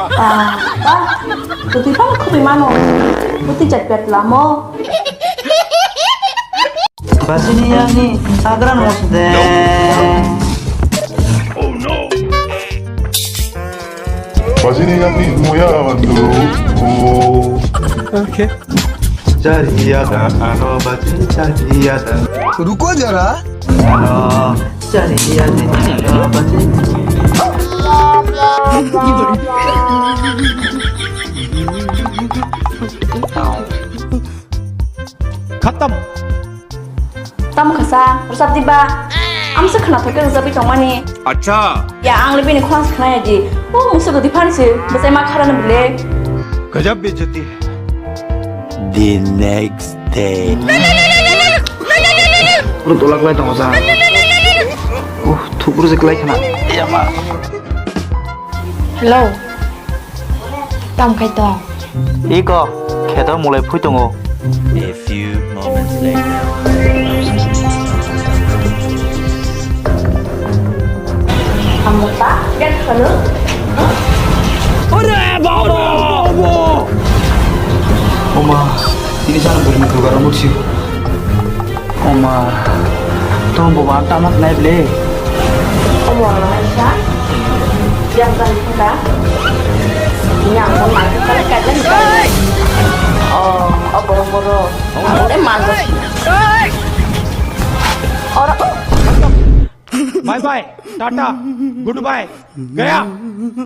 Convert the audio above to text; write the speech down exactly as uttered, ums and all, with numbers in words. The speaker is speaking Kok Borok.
Ba, ba, twi phano khwtwi mano. Bwtwi jat pet lamo. Basini yani agran mosde. Basini yani moya bantu. Okay. Chariya da ano bachin chariya da. Ruko jara. Ano chariya da ano bachin. Khatam. Tamo khasa, rwchap di ba. Amsa khwnathok khe rwchapwi tongmani. Acha. Ya, ang le bini khorang se khwnaya di. O, mungsa dodi phan se, bwsai ma kharana bile. Gajab bejati. The next day. Bro, tolak lai tongo sa. Uh, thukru se klai khana. Hello. Tamo khai tong? Iko, kheto mulai phui tongo. A few moments later. Amo ta, yan khalo? Ore baba! Oma, ini sana bermi dugar mutsi. Oma, tong boba tamo nai ble. Omo ang nai sa. Yang kan kita. Ini ang pun mati kali kajian. Oh, oh, boro-boro. Ang deh mantap. Ora. Bye bye, tata, goodbye, gaya.